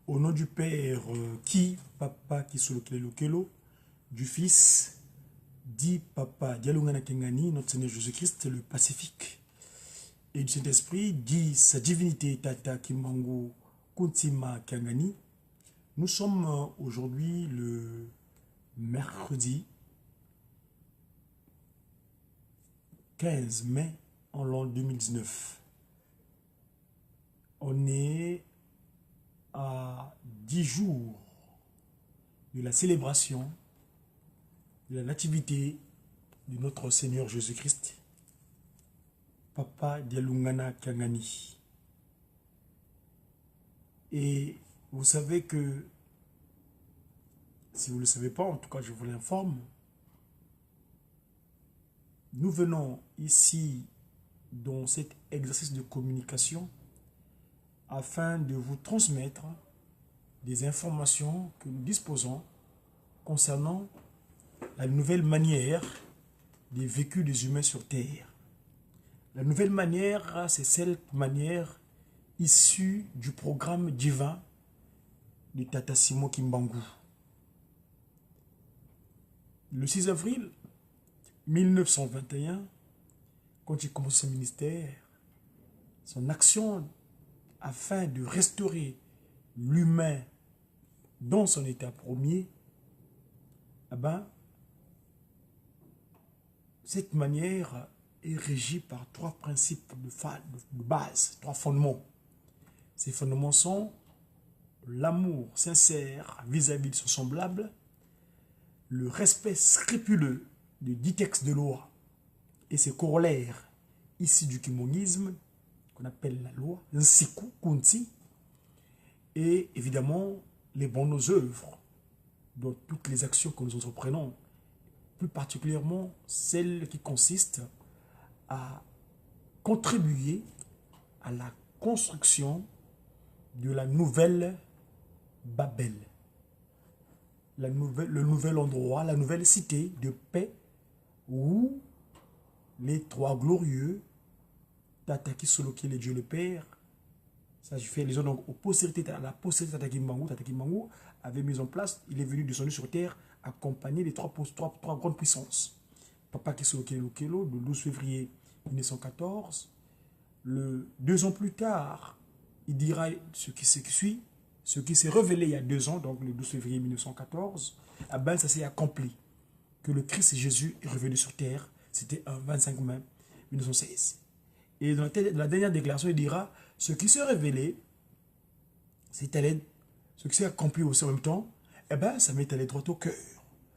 Au nom du Père qui, Papa Kisolokele, du Fils, dit Papa Dialungana Kengani, notre Seigneur Jésus-Christ, le Pacifique, et du Saint-Esprit, dit sa divinité Tata Kimbangu Kuntima Kangani. Nous sommes aujourd'hui le mercredi 15 mai en l'an 2019. On est à 10 jours de la célébration de la nativité de notre Seigneur Jésus-Christ, Papa Dialungana Kangani. Et vous savez que, si vous ne le savez pas, en tout cas je vous l'informe, nous venons ici dans cet exercice de communication afin de vous transmettre des informations que nous disposons concernant la nouvelle manière des vécus des humains sur Terre. La nouvelle manière, c'est cette manière issue du programme divin de Tata Simon Kimbangu. Le 6 avril 1921, quand il commence son ministère, son action afin de restaurer l'humain dans son état premier, eh ben, cette manière est régie par trois principes de base, trois fondements. Ces fondements sont l'amour sincère vis-à-vis de son semblable, le respect scrupuleux de 10 textes de loi et ses corollaires issus du kimbanguisme, qu'on appelle la loi, Nsiku Kunti, et évidemment les bonnes œuvres dans toutes les actions que nous entreprenons, plus particulièrement celles qui consistent à contribuer à la construction de la nouvelle Babel, le nouvel endroit, la nouvelle cité de paix où les trois glorieux, Tata Kisolokele et Dieu le Père, ça je fais les autres, donc aux postérités, à la postérité Tata Kimbangu, Tata Kimbangu avait mis en place, il est venu descendu sur terre, accompagné des trois grandes puissances. Papa Kisolokele Lukelo, le 12 février 1914, le 2 ans plus tard, il dira ce qui suit, ce qui s'est révélé il y a 2 ans, donc le 12 février 1914, eh ben, ça s'est accompli, que le Christ Jésus est revenu sur terre, c'était un 25 mai 1916. Et dans la dernière déclaration, il dira, ce qui s'est révélé, c'est allé, ce qui s'est accompli aussi en même temps, eh ben, ça m'est allé droit au cœur.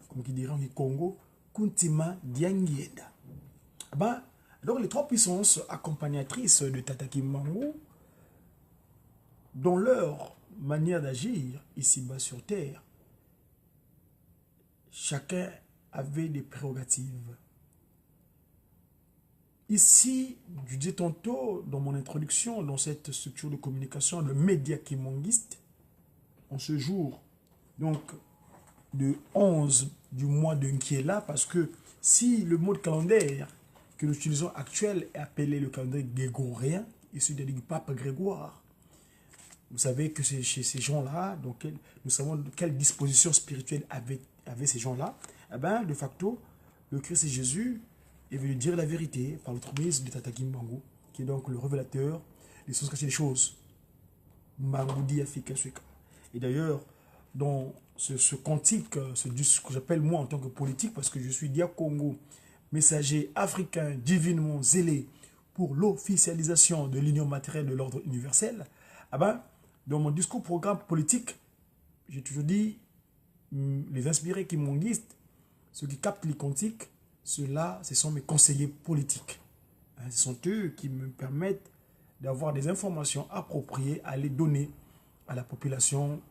Comme qui dirait en Congo, Kuntima Diangienda. Eh ben, donc les trois puissances accompagnatrices de Tata Kimbangu, dans leur manière d'agir ici-bas sur terre, chacun avait des prérogatives. Ici, je disais tantôt dans mon introduction, dans cette structure de communication, le média kimbanguiste, en ce jour, donc de 11 du mois de Nkiela, parce que si le mot de calendaire que nous utilisons actuel est appelé le calendrier grégorien, issu du pape Grégoire, vous savez que c'est chez ces gens-là, donc nous savons quelle disposition spirituelle avaient ces gens-là, eh ben, de facto, le Christ et Jésus est venu dire la vérité par l'entremise de Tata Kimbangu, qui est donc le révélateur des sens cachés des choses. Mbangu Afrika Suika. Et d'ailleurs, dans ce cantique, ce que j'appelle moi en tant que politique, parce que je suis Dia Congo, messager africain divinement zélé pour l'officialisation de l'union matérielle de l'ordre universel, ah ben, dans mon discours programme politique, j'ai toujours dit, les inspirés qui m'ont guidé, ceux qui captent les cantiques, ceux-là, ce sont mes conseillers politiques. Hein, ce sont eux qui me permettent d'avoir des informations appropriées à les donner à la population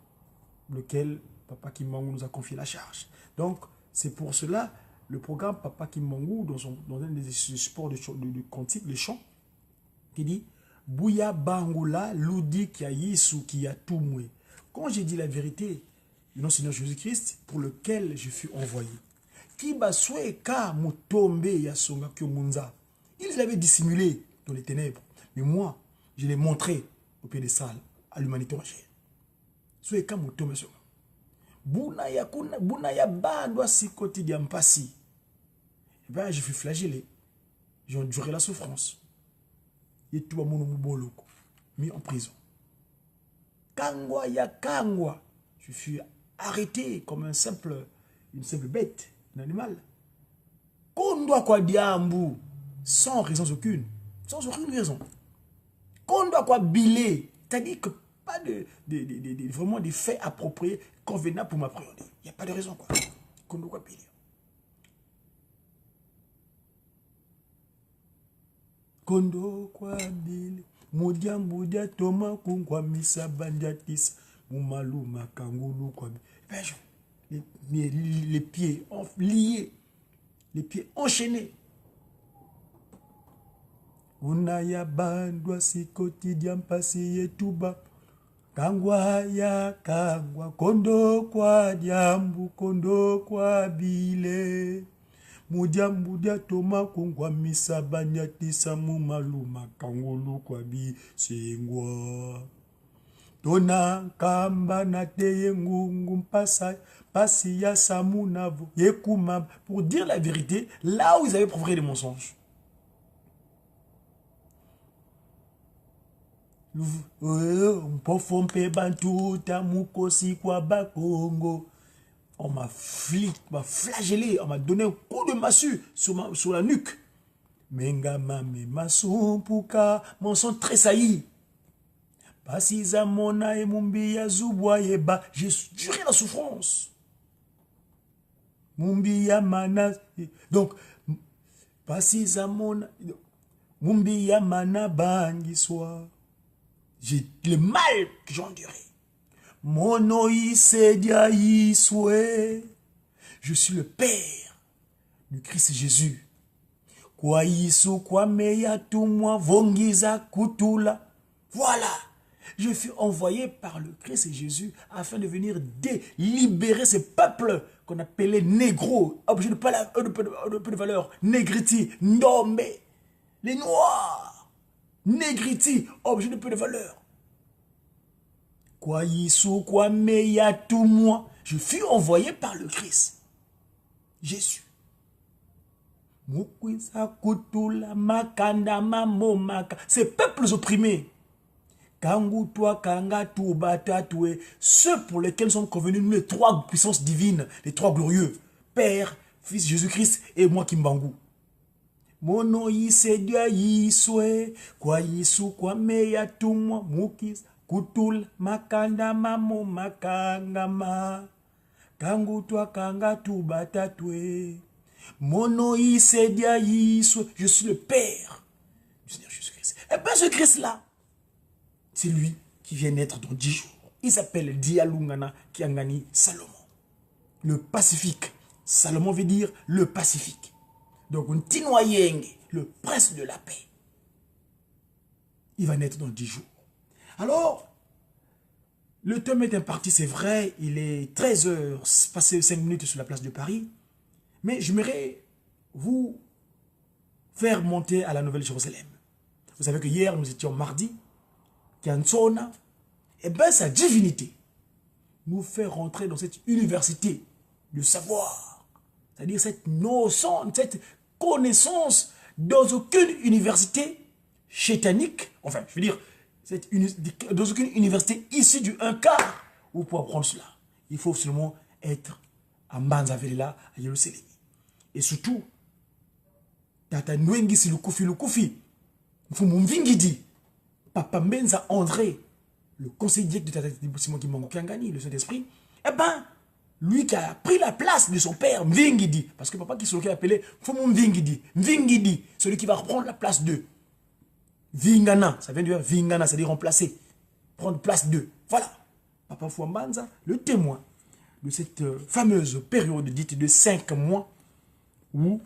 lequel Papa Kimbangu nous a confié la charge. Donc, c'est pour cela, le programme Papa Kimbangu, dans un des supports de cantique, les chants, qui dit Bouya Bangula, Ludi kia Yesu kia Tumwe. Quand j'ai dit la vérité, du nom Seigneur Jésus-Christ, pour lequel je fus envoyé. Kibasweka Mutombe Yasonga Kyomunza. Ils l'avaient dissimulé dans les ténèbres. Mais moi, je l'ai montré au piédestal, à l'humanité entière. So eka motome so. Buna ya kuna, buna ya bandwa sikoti dia mpasi. Eh ben, je fus flagellé. J'ai enduré la souffrance. Et tout mon boloko, mis en prison. Kangwa ya kangwa. Je fus arrêté comme un simple, une simple bête, un animal. Kondwa kwa diambu, sans raison aucune. Sans aucune raison. Kondwa kwa bilé. C'est-à-dire que pas de, de, de, de, vraiment des faits appropriés, convenables pour m'appréhender. Il n'y a pas de raison, quoi. Kondo kwa bilé. Kondo kwa bile. Mudia mudia toma kungwa misa bandia tisa. Mumaluma kangulu kwa bile. Les, les pieds liés, les pieds enchaînés. Unaya bandwa sikoti diampasi yetuba. Kangwa ya kangwa kondo kwa diambu kondo kwa bile. Mudia mudia toma kungwa misa banyatisa mumaluma kangulu kwa bisengwa. Tona kamba na teye ngungu mpasa pasi ya samunavo yekuma. Pour dire la vérité, là où ils avaient provoqué des mensonges. On m'a m'a flagellé, on m'a donné un coup de massue sur, ma, sur la nuque. Mengama me masumpuka, mon sang tressaillit. Pasiza mona e mumbi ya zubwa yeba, j'ai duré la souffrance. Mumbi ya mana, donc, pasiza mona, mumbi ya mana bangiswa. J'ai le mal que j'ai enduré. Mono iswe. Je suis le Père du Christ Jésus. Kwa Yesu, kwa meya tumwa vongiza kutula. Voilà. Je fus envoyé par le Christ Jésus afin de venir délibérer ce peuple qu'on appelait négro, objet de peu de, de, de valeur, négriti, ndombe, les noirs, négriti, objet de peu de valeur. Kwa Yesu, kwa meya tumwa. Je fus envoyé par le Christ Jésus. Mukwisa kutula makanda mamomaka. Ces peuples opprimés. Kangu toi, kanga tuba tatoué. Ceux pour lesquels sont convenus nous les trois puissances divines, les trois glorieux. Père, Fils Jésus-Christ et moi Kimbangu. Mono yisedia yiswe, kwa Yesu kwa meya tumwa mukis kutul makanda mamo makangama. Kangu toi kanga tuba tatoué. Mono yisedia yiswe. Je suis le Père du Seigneur Jésus-Christ. Et bien ce Christ-là, c'est lui qui vient naître dans 10 jours. Il s'appelle Dialungana Kiangani Salomon. Le Pacifique. Salomon veut dire le Pacifique. Donc, Ntinoyeng, le prince de la paix. Il va naître dans 10 jours. Alors, le temps est imparti, c'est vrai, il est 13 heures, passé 5 minutes sur la place de Paris. Mais j'aimerais vous faire monter à la Nouvelle-Jérusalem. Vous savez que hier, nous étions mardi, Kiansona, et bien sa divinité nous fait rentrer dans cette université de savoir. C'est-à-dire cette notion, cette connaissance dans aucune université chétanique, enfin, je veux dire, cette dans aucune université issue du un quart où pour apprendre cela. Il faut seulement être à Mbanza-Velela, à Jérusalem. Et surtout, Tata Nwengi Silukufi Lukufi, Mfumu Mvingidi, Papa Mbenza André, le conseiller direct de Tata Simon Kimbangu Kiangani, le Saint-Esprit, eh ben, lui qui a pris la place de son père, Mvingidi, parce que papa qui se appelé Mfumu Mvingidi, Mvingidi, celui qui va reprendre la place d'eux. Vingana, ça vient de dire Vingana, c'est-à-dire remplacer, prendre place d'eux. Voilà, Papa Fouambanza, le témoin de cette fameuse période dite de 5 mois où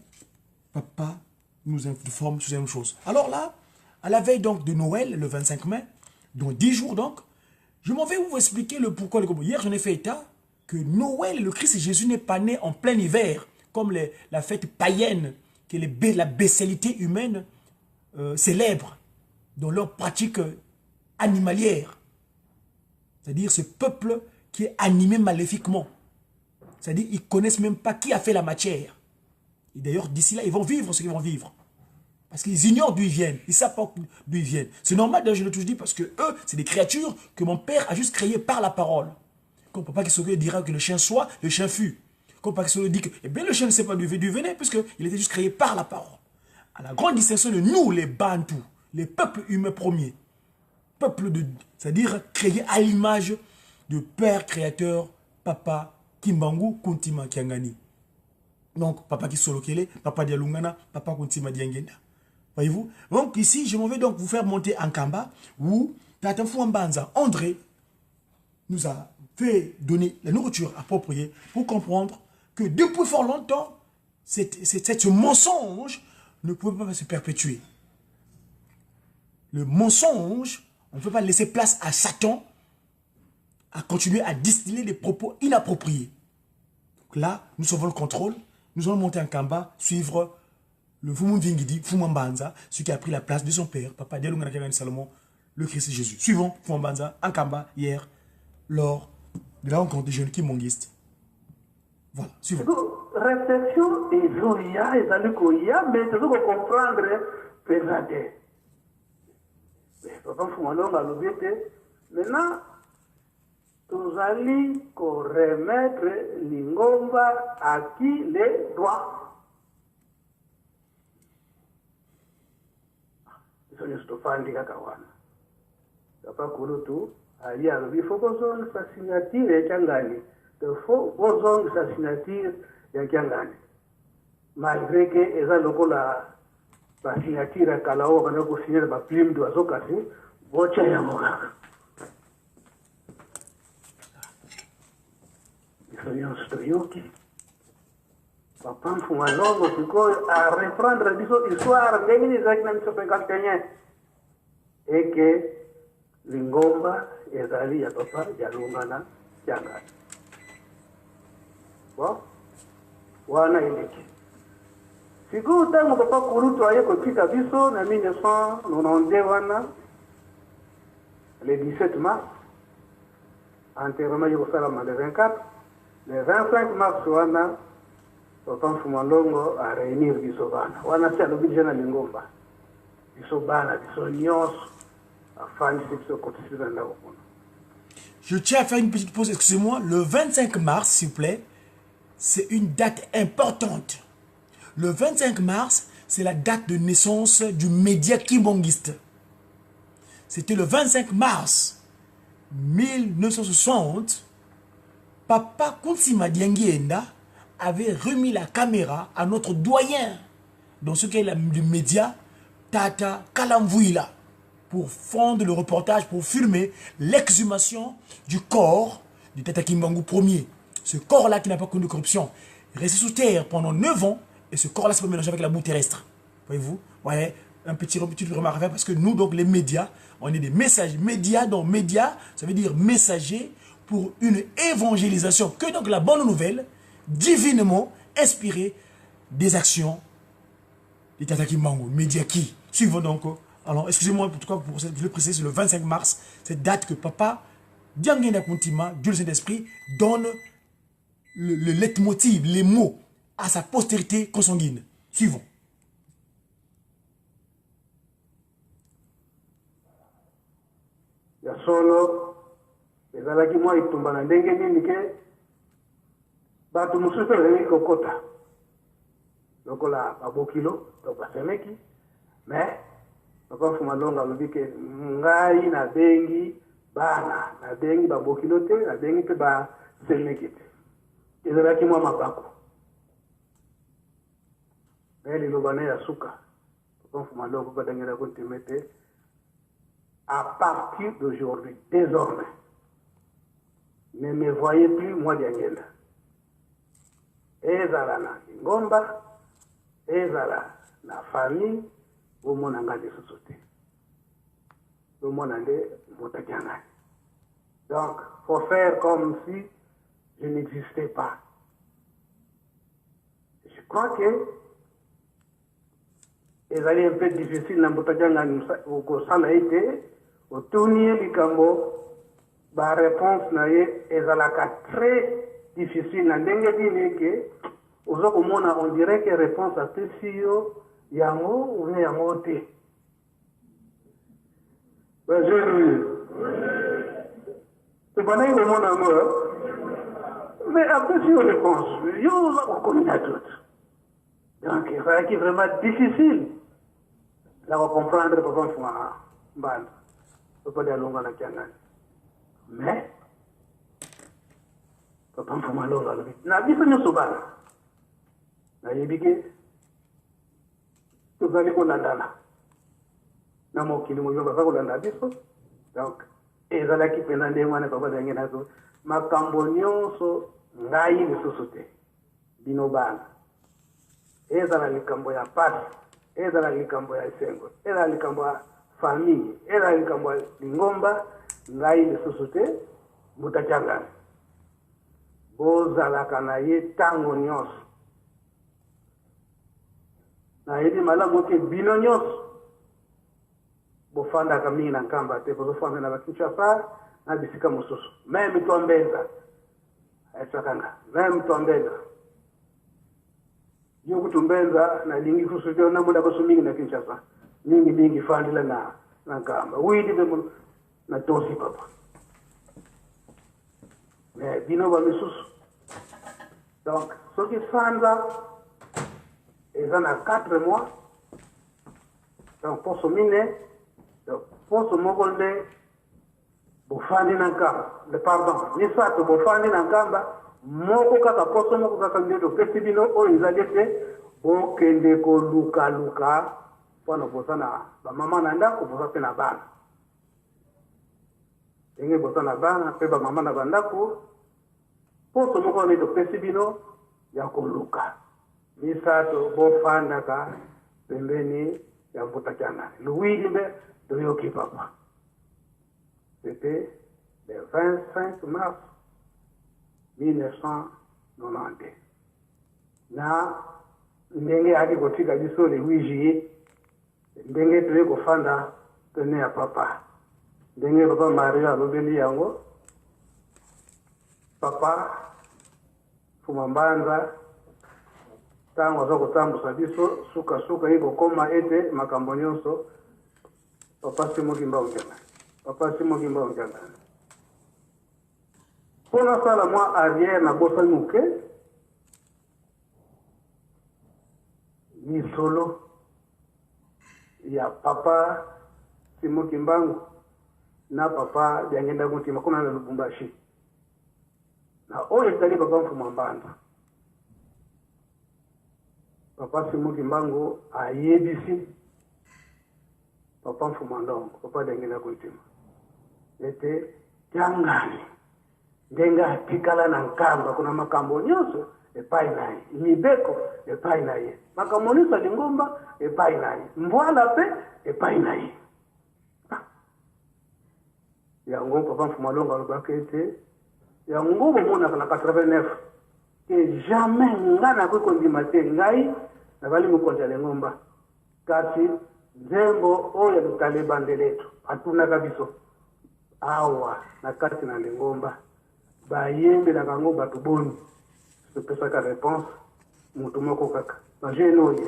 papa nous informe sur la même chose. Alors là, à la veille donc de Noël, le 25 mai, dans 10 jours donc, je m'en vais vous expliquer le pourquoi, le comment. Hier, j'en ai fait état que Noël, le Christ et Jésus n'est pas né en plein hiver, comme la fête païenne, que la bestialité humaine célèbre dans leur pratique animalière. C'est-à-dire ce peuple qui est animé maléfiquement. C'est-à-dire ils ne connaissent même pas qui a fait la matière. Et d'ailleurs, d'ici là, ils vont vivre ce qu'ils vont vivre. Parce qu'ils ignorent d'où ils viennent. Ils ne savent pas d'où ils viennent. C'est normal, d'ailleurs, je l'ai toujours dit, parce que eux, c'est des créatures que mon père a juste créées par la parole. Quand papa Kisoko dira que le chien soit, le chien fut. Quand papa Kisoko dit que, eh bien, le chien ne sait pas d'où il venait, puisqu'il était juste créé par la parole. À la grande distinction de nous, les Bantous, les peuples humains premiers, peuple de, c'est-à-dire créé à l'image de Père créateur, Papa Kimbangu Kuntima Kiangani. Donc, Papa Kisolokele, Papa Dialungana, Papa Kuntima Diangenda. Voyez-vous? Donc, ici, je m'en vais donc vous faire monter en Kamba, où Tata Mbanza, André, nous a fait donner la nourriture appropriée pour comprendre que depuis fort longtemps, ce mensonge ne pouvait pas se perpétuer. Le mensonge, on ne peut pas laisser place à Satan à continuer à distiller des propos inappropriés. Donc là, nous sauvons le contrôle, nous allons monter en Kamba, suivre le Fumu Vingidi, Fumu Mbanza, celui qui a pris la place de son père, Papa Dialungana Kiangani Salomon, le Christ Jésus. Suivons Fumu Mbanza en Kamba hier, lors de la rencontre des jeunes kimbanguistes. Voilà, suivons. Réflexion ezoya, ezali koya, mais tozo comprendre mpenza te. Papa Mfumu Alongo alobi ete maintenant tozali koremettre lingomba à qui les droits. Biso nyonso tofandi kaka wana. Papa Kulutu ali alobi fo bozongisa signature ya Kiangani. Fo bozongisa signature ya Kiangani. Malgré que eza lokola ba signature ya kala oyo bakanda kosigner ba plume d'oiseau, kasi botya yango kaka. Biso nyonso toyoki. Papa Mfumu Alongo sikoyo a reprendre biso histoire ndenge nini ezalaki na 1951 eke lingomba ezali ya Papa Dialungana Kiangani. Bon, wana eleki. Sikoyo ntango Papa Kulutu aye kotika biso na 1992 wana, le 17 mars, enterrement ye kosalama le 24, le 25 mars wana, Papa Mfumu Alongo a réunir biso bana. Wana si alobi déjà na lingomba. Biso bana, biso nyonso, afandisi biso kotisi biso na ndako kuna. Je tiens à faire une petite pause, excusez-moi. Le 25 mars, s'il vous plaît, c'est une date importante. Le 25 mars, c'est la date de naissance du média kimbanguiste. C'était le 25 mars 1960. Papa Kuntima Diangienda avait remis la caméra à notre doyen dans ce qu'est le média, Tata Kalamvuila, pour fondre le reportage, pour filmer l'exhumation du corps du Tata Kimbangu premier. Ce corps-là qui n'a pas connu de corruption, resté sous terre pendant 9 ans, et ce corps-là s'est mélangé avec la boue terrestre. Voyez-vous? Ouais, un petit, une petite remarque à faire, parce que nous, donc, les médias, on est des messagers. Médias, donc médias, ça veut dire messager pour une évangélisation. Que donc la bonne nouvelle, divinement inspirée des actions des Tata Kimbangu, médias qui. Suivons donc. Alors, excusez-moi, en tout cas, pour cette, je le précise, c'est le 25 mars, cette date que Papa Diangienda Kuntima, Dieu le Saint-Esprit, donne le leitmotiv, les mots à sa postérité consanguine. Suivons. Ya solo, ezalaki mwa etumba na ndenge nini ke bato mosusu bazalaki kokota lokola babokilo to basemeki, mais Papa Mfumu Alongo alobi ke ngai nabengi bana, nabengi babokilo te, nabengi mpe basemeki te. Ezalaki mwa mabaku. Mais liloba na ya suka, Papa Mfumu Alongo Papa Diangienda Kuntima te, à partir d'aujourd'hui, désormais, ne me voyez plus moi Diangienda. Ezala na lingomba, ezala na famille, bomona nga lisusu te. Bomona nde Mbuta Kiangani. Donc, faut faire comme si je n'existais pas. Je crois que ezali un peu difficile na Mbuta Kiangani kosala ete otuni ye likambo Ba reponse na ye ezalaka très difficile na ndenge nini ke oza komona on dirait que reponse apesi yo yango ou bien yango te. Ba jeune oyo tobandaki komona yango mais apesi yo reponse yo oza kokomi na doute. Donc ezalaki vraiment difficile ya kocomprendre papa Mfuma Mbanda, papa Dialonga na Kiangani. Mais papa Mfuma Longa alobi na biso nyonso bana nayebi ke tozali kolandana na mokili mobimba baza kolanda biso. Donc ezalaki mpenza ndenge wana papa Diangi nazo makambo nyonso ngai lisusu te. Bino bana, ezala likambo ya pasi, ezala likambo ya esengo, ezala likambo ya famille, ezala likambo ya lingomba, ngai lisusu te, Mbuta Kiangani. Bozalaka na ye tango nyonso. Nayebi malamu ke bino nyonso bofandaka mingi na Nkamba te, bozofanda na ba Kinshasa na bisika mosusu. Meme toi Mbenza, ayebisaka nga meme toi Mbenza, yo kutu Mbenza nalingi kusu te, namona kusu mingi na Kinshasa, mingi mingi fandela na na Nkamba. Widi mpe na tosi papa. Mais bino ba misusu, donc soki sanza eza na 4 mois, donc poso mine, donc poso moko nde bofandi na Nkamba, pardon, misato bofandi na Nkamba, moko kaka poso moko kaka nde topesi bino oyo ezali ete bokende kolukaluka mpona boza na bamama na ndako, boza mpe na bana. Ndenge boza na bana mpe bamama na bandako, poso moko nde topesi bino ya koluka. Misato bofandaka pembeni ya Mbuta Kiangani. Luwidi mpe toyoki papa. C'était le 25 mars 1992. Na ndenge ayaki kotika biso le 8 juillet, ndenge toye kofanda pene ya papa. Ndenge papa Mario alobeli yango, papa Fuma Mbanza ntango aza kotambusa biso sukasuka ye kokoma ete makambo nyonso papa Simon Kimbangu Kiangani, papa Simon Kimbangu Kiangani. Mpo nasala mwa arrière nabosani moke lisolo ya papa Simon Kimbangu na papa Diangienda Kuntima kuna na Lubumbashi. Na oyo etali papa Mfuma Mbanza, papa Simon Kimbangu ayebisi papa Mfuma Ndongo, papa Diangienda Kuntima ete Kiangani ndenge atikala na Nkamba kuna makambo nyonso epai na ye, mibeko epai na ye, makambo nyonso ya lingomba epai na ye, mbwala mpe epai na ye. Yango papa Mfuma Longo alobaka ete yango bomonaka na 89 ke jamais nga nakoki kondima te, ngai nazali mokonzi ya lingomba, kasi nzembo oyo ya lutale bandeletu atunaka biso awa na kati na lingomba bayembelaka yango bato boni? Topesaka réponse moto moko kaka ba jeune oye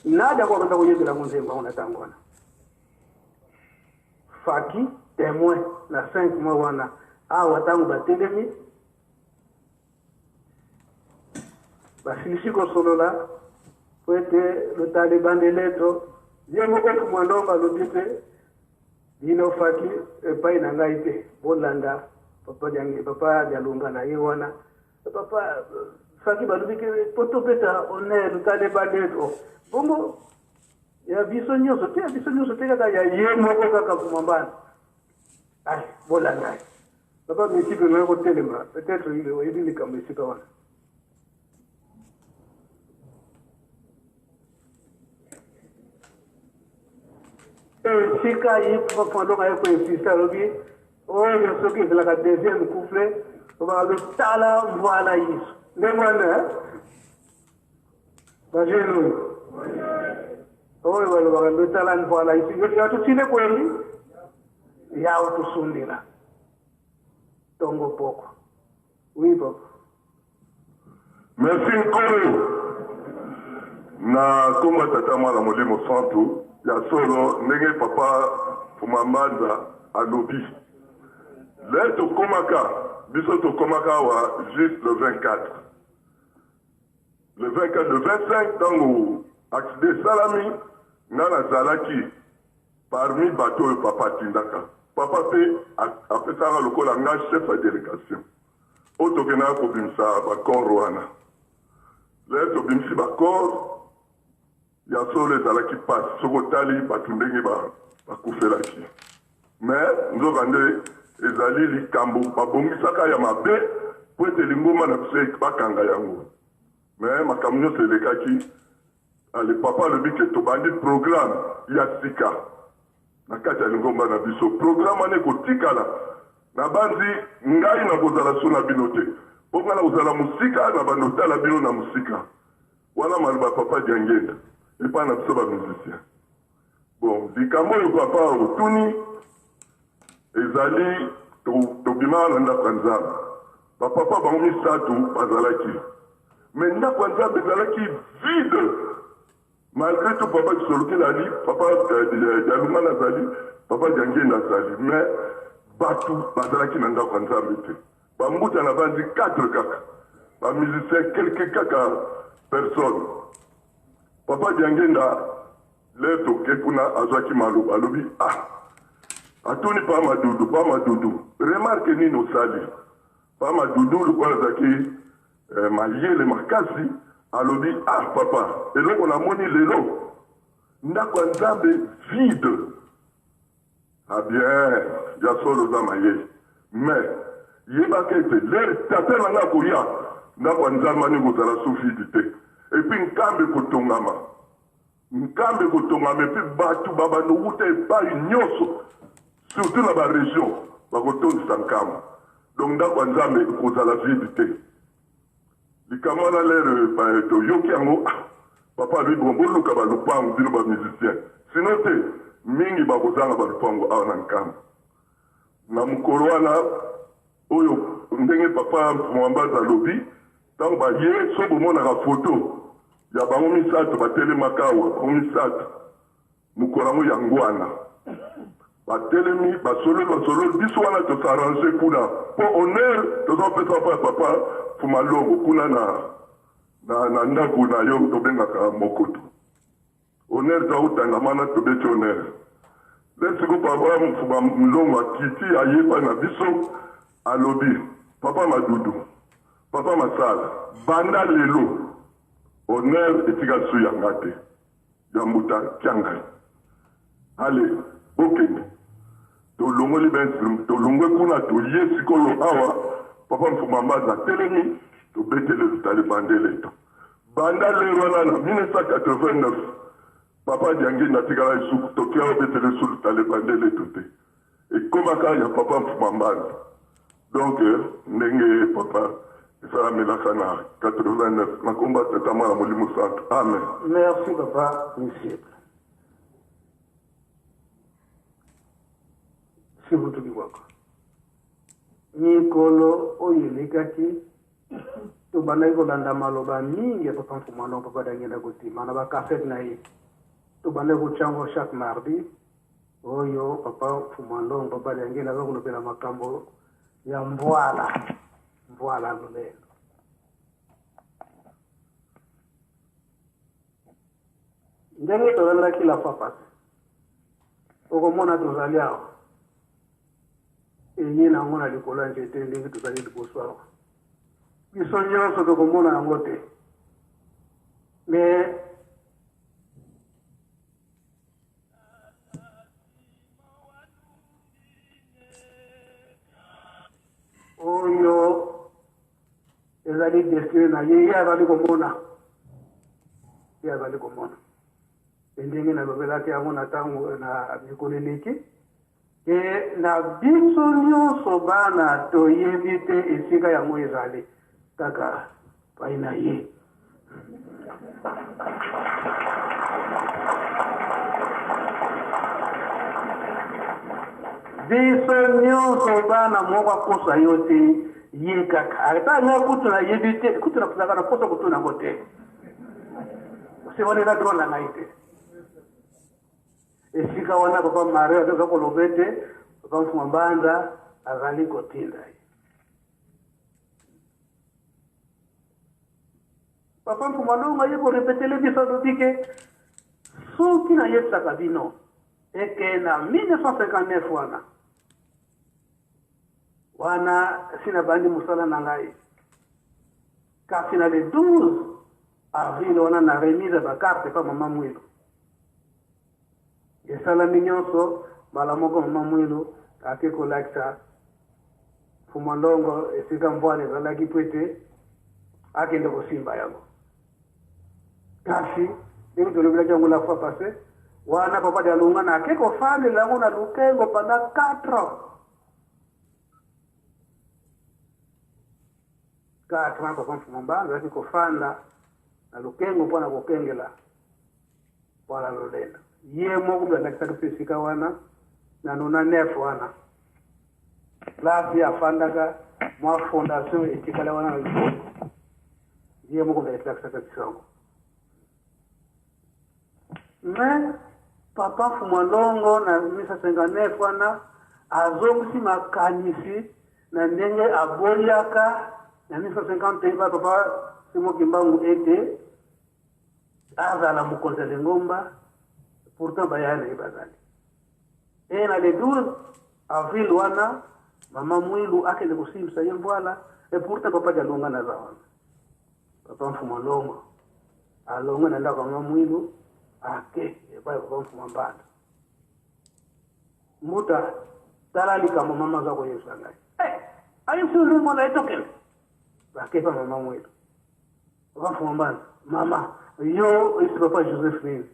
nada ko abanda koyembela yango nzembo yango na ntango wana. Faki témoin na 5 mois wana awa ntango batelemi basilisi kosolola po ete lotale bandeleto ye moko Mfuma Ndongo alobi te bino Faki epai na ngai te, bolanda papa Diangi, papa Dialunga na ye wana. Papa Faki balobi ke po topesa honneur lotale bandeleto bongo ya biso nyonso te, ya biso nyonso te, kaka ya ye moko kaka Mfuma Mbanda. Ai bolanda ye papa Mesipe noye kotelema, peut-être oyebi likambo esika wana. Esika ye papa Ndongo aye koinsiste, alobi oyo soki ezalaka deuxième couple obaka tala mvwala Yesu ndenge wana bajeune oyo oyo balobaka ndo tala mvwala Yesu ya tusile kweli yawo tusundila. Tongo pokwa. Oui papa. Merci Nkolo. Na kombo ya Tata Mwana Molimo Santu, ya solo ndenge papa Fuma Mbanza alobi. Le tokomaka, biso tokomaka awa juste le 24. Le 24, le 25 tango accident esalami, nga nazalaki Parmi bato oyo papa atindaka, papa pe apesaka lokola nga chef ya delegation oyo tokendaka kobimisa ba corps wana. Lelo tobimisi ba corps ya solo, ezalaki pasi soki otali bato ndenge bakufelaki, mais nzoka nde ezali likambo babongisaka ya mabe mpo ete lingomba na biso bakanga yango, mais makambo nyonso elekaki. Allez, papa alobi ke tobandi programme ya sika na kati ya lingomba na biso. Programme wana ekotikala. Nabanzi ngai nakozala so na bino te, mpo ngai nakozala mosika, na bando tala bino na mosika. Wana maloba papa Diangenda epai na biso ba musiciens. Bon, likambo oyo papa otuni ezali tobimaka na ndako ya Nzambe. Bapapa bango misato bazalaki, mais ndako ya Nzambe ezalaki vide. Malgré tout, papa Kisolokele ali, papa Dialungana azali, papa Diangenda azali, mais bato bazalaki na ndako ya Nzambe te. Bambuta na bandi 4 kaka, ba musiciens quelques kaka personnes. Papa Diangenda le toke kuna azwaki maloba, alobi ah, atuni pa Madudu, pa Madudu remarque nini osali? Pa Madudu lokola azalaki mayele makasi, alobi ah papa, eloko namoni lelo ndako ya Nzambe vide. Ah bien, ya solo oza mayele, mais yebaka ete l'heure tata na nga akoya, ndako ya Nzambe wana ekozala sous vide te, et puis nkambo ekotongama, nkambo ekotongama, et puis batu babanda owuta epayi nyoso, surtout na ba region, bakotondisa nkambo, donc ndako ya Nzambe ekozala vide te. Likambo wana l'heure toyoki yango, ah, papa alobi bon, boluka ba lupangu bino ba musiciens, sinon te mingi bakozanga ba lupangu awa na Nkamba. Na mokolo wana oyo ndenge papa Mwambaza alobi, ntango baye so bomonaka photo ya bango misato batelemaka awa, bango misato mokolo yango yango wana batelemi, basololi, basololi, biso wana tosarrange kuna mpo honneur tozopesa mpo ya papa Fumalongo kuna na ndako na yo tobengaka Mokoto. Honneur toakotanga mana tobeti honneur. Nde siko papa Fumalongo akiti ayepa na biso, alobi papa Madudu, papa Masala, banda lelo honneur etikali su yanga te, ya mbuta Kiangani. Ale bokende, tolongoli ba instrument, tolongwe kuna, toye sikoyo awa papa Mfuma Mbanza atelemi, tobetele lutale bandele to banda lero wana na 1989 papa Diangenda atikala lisusu tokia obetele su lutale bandele to te, ekomaka ya papa Mfuma Mbanza. Donc ndenge papa esalamelaka na 89 na komba tata mwana molimo santu. Amen. Merci papa monsieur. Sibutu Kikwaka. Mikolo oyo elekaki tobandaki kolanda maloba mingi ya papa Mfuma Ndongo, papa Diangenda Kotima na ba cassette na ye. Tobandaki kotia yango chaque mardi. Oyo papa Mfuma Ndongo, papa Diangenda aza kolobela makambo ya mbwala, mbwala lolendo. Ndenge tolandaki la fois passée, okomona tozali awa eye nango na likolo ya nzete ndenge tozali liboso awa, biso nyonso tokomona yango te, mais oyo ezali destine na ye, ye azali komona, ye azali komona. Pe ndenge nalobelaki yango na ntango na mikolo eleki, e na biso nyonso bana toyebi te esika yango ezali, kaka pai na ye. Biso nyonso bana moko akosa yo te, ye kaka. Ata nga kutu nayebi te, kutu nazalaka na mposa kotuna yango te. Se wana eza droit na ngai te. Esika wana papa Mario azoka koloba ete papa Mfuma Mbanza azali kotinda ye. Papa Mfuma Longo aye korepetele biso, alobi ke soki nayebisaka bino eke na 1959 wana wana si nabandi mosala na ngai, kasi na le 12 avril wana na remise ya bakarte pa mama Mwilu esalami nyonso mbala moko. Mama Mwilu ake kolakisa Mfuma Ndongo esika mbwana ezalaki po ete akende kosimba yango. Kasi ndenge tolobelaki yango la fois passée wana, papa Dialungana ake kofandela yango na Lukengo pendant 4 ans. 4 ans papa Mfuma Mbanza azalaki kofanda na Lukengo mpona kokengela Bwala Lolendo. Ye moko moto alakisaki biso esika wana na 99 wana, place ye afandaka, mwa fondation etikala wana na Lukengo. Ye moko moto alakisaka biso yango. Mais papa Mfuma Ndongo na 1959 wana azongisi makanisi na ndenge aboyaka na 1951 pa papa Simon Kimbangu ete azala mokonzi ya lingomba, pourtant bayaya na ye bazali. E na le 12 avril wana mama Mwilu akende kosimbisa ye mbwala, e pourtant papa Dialungana aza wana. Papa Mfuma Longo alongwe na ndako ya mama Mwilu, ake epai ya papa Mfuma Mbanda. Mbuta, tala likambo mama aza koyebisa ngai. Eh, ayebisi yo ndenge wana etokende bakepa mama Mwilu. Papa Mfuma Mbanda, mama yo oyebisi papa Joseph nini?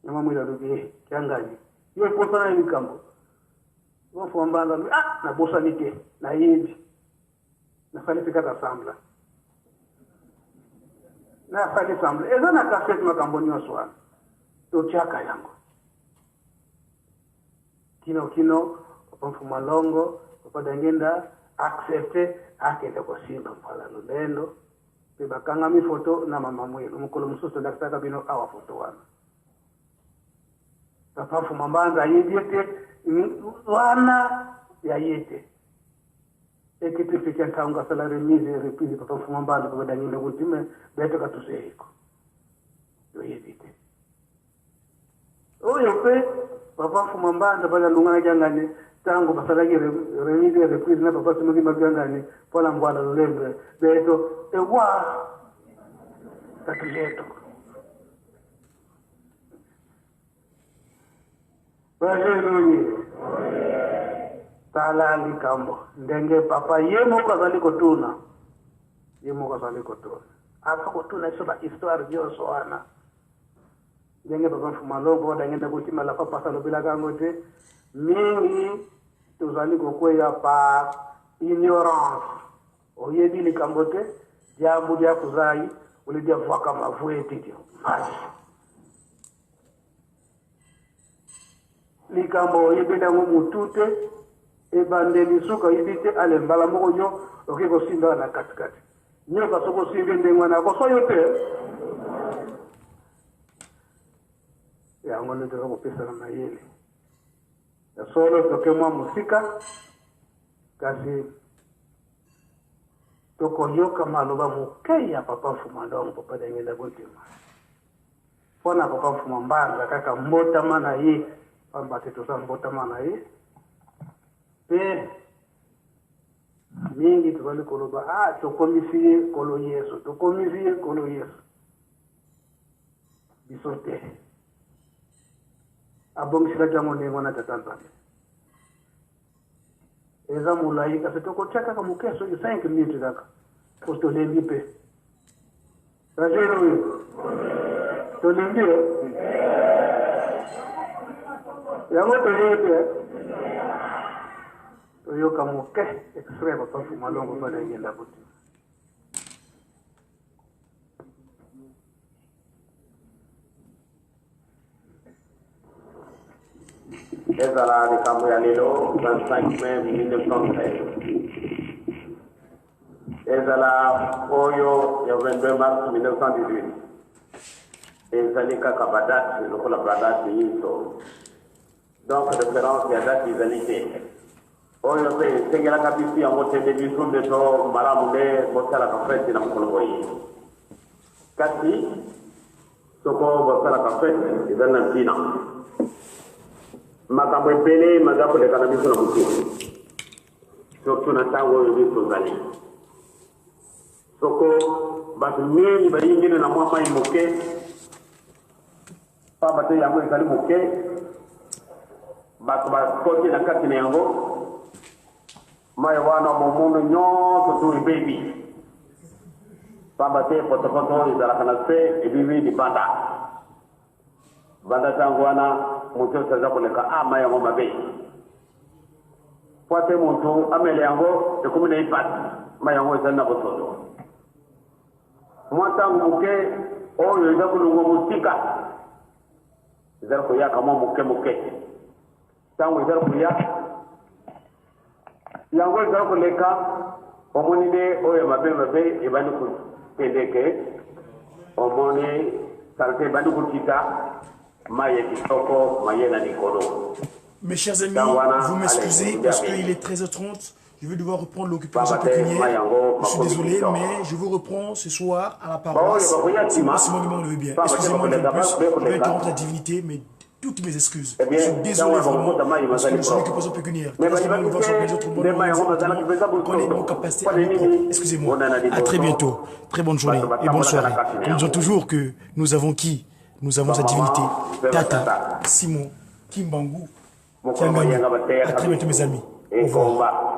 Mama Mwilu alobi, eh, kiangani yo okosana likambo. Papa Mfuma Mbanda alobi, ah, nabosani te, nayebi, nasali mpe kaka sembla, nasali sembla. Eza na kasete makambo nyonso wana totiaka yango kino kino. Papa Mfuma Longo, papa Dangenda accepte akende kosimba Mbwala Lolendo, mpe bakangami foto na mama Mwilu. Mokolo mosusu tolakisaka bino awa foto wana. Papa Mfuma Mbanza ayebi ete wana ya ye te. Ekiti fika ntango asala remise reprise, papa Mfuma Mbanza, papa Dangenda kuntime betoka tuzeiko toyebi te. Oyo mpe papa Mfuma Mbanza balunganaki angani ntango basalaki remise reprise na papa Simoki Mabiangani mpona Mbwala Lolendo beto ewa katuzeto bazeluye. Tala likambo ndenge papa ye moko azali kotuna, ye moko azali kotuna, aza kotuna biso bahistoire nyonso wana ndenge papa Mfuma Longo ndenge kotima la papa alobelaka yango te. Mingi tozali kokweya par ignorance. Oyebi likambo te, diambu dia kuzai uli dia vwaka mavu ete dio masi likambo oyebeli yango motu te, ebandeli suka oyebi te. Ale mbala moko yo okoki kosimba na katikati nyoka, soki osimbi ndenge wana akoswa yo te. Yango nde toza kopesana mayele ya solo. Toke mwa mosika, kasi tokoyoka maloba moke ya papa Mfuma Ndongo, papa Dangenda Botema, mpona papa Mfuma Mbanza kaka mbotama na ye, pamba te toza mbotama na ye. Mpe mingi tozali koloba, ah, tokomisi ye Nkolo Yesu, tokomisi ye Nkolo Yesu. Biso te, abongiselaki yango ndenge wana tata Nzambe. Eza molai, kasi tokotia kaka moke, soki 5 minutes kaka, po tolembi mpe. Rajero oyo tolembi yango, toyebi te. Toyoka moke extrait papa Mfuma Longo badangenda butu. Ezala likambo ya lelo 25 mai 1913, ezala oyo ya 22 mars 1918, ezali kaka ba date lokola ba date nyonso. Donc reference ya date ezali te. Oyo mpe esengelaka biso yango te nde biso nde to malamu nde bosalaka fete na mokolo boye. Kasi soko bosalaka fete ezali na ntina. Makambo ebele maza koleka na biso na motu, surtout na ntango oyo biso tozali. Soko bato mingi bayingeli na mwa mai moke, pamba te yango ezali moke, bato bakoti na kati na yango, mai wana momono nyonso tu ebebi, pamba te potopoto ezalaka na se ebimi libanda. Banda ntango wana moto nyonso aza koleka a mai yango mabe, po te moto amela yango ekomi na ye pasi, mai yango ezali na bosoto. Mwa ntango moke oyo eza kolongwa mosika ezali koyaka mwa moke moke, ntango ezali koya yango ezali koleka, omoni nde oyo mabe mabe ebandi kokendeke, omoni salite ebandi kokita, mai ya kitoko maye na likolo. Mes chers amis, vous m'excusez parce qu'il est 13h30. Je vais devoir reprendre l'occupation pécuniaire. Je suis désolé, mais je vous reprends ce soir à la paroisse. C'est moi, Simon Guimond, le veut bien. Excusez-moi de plus, je vais interrompre la divinité, mais toutes mes excuses. Je suis désolé vraiment, parce que c'est l'occupation pécuniaire. On nos capacités à nous propres. Excusez-moi. À très bientôt. Très bonne journée et bonne soirée. Nous disons toujours que nous avons qui? Nous avons sa divinité. Tata, Simon, Kimbangu, Kiangani. À très bientôt mes amis. Au revoir.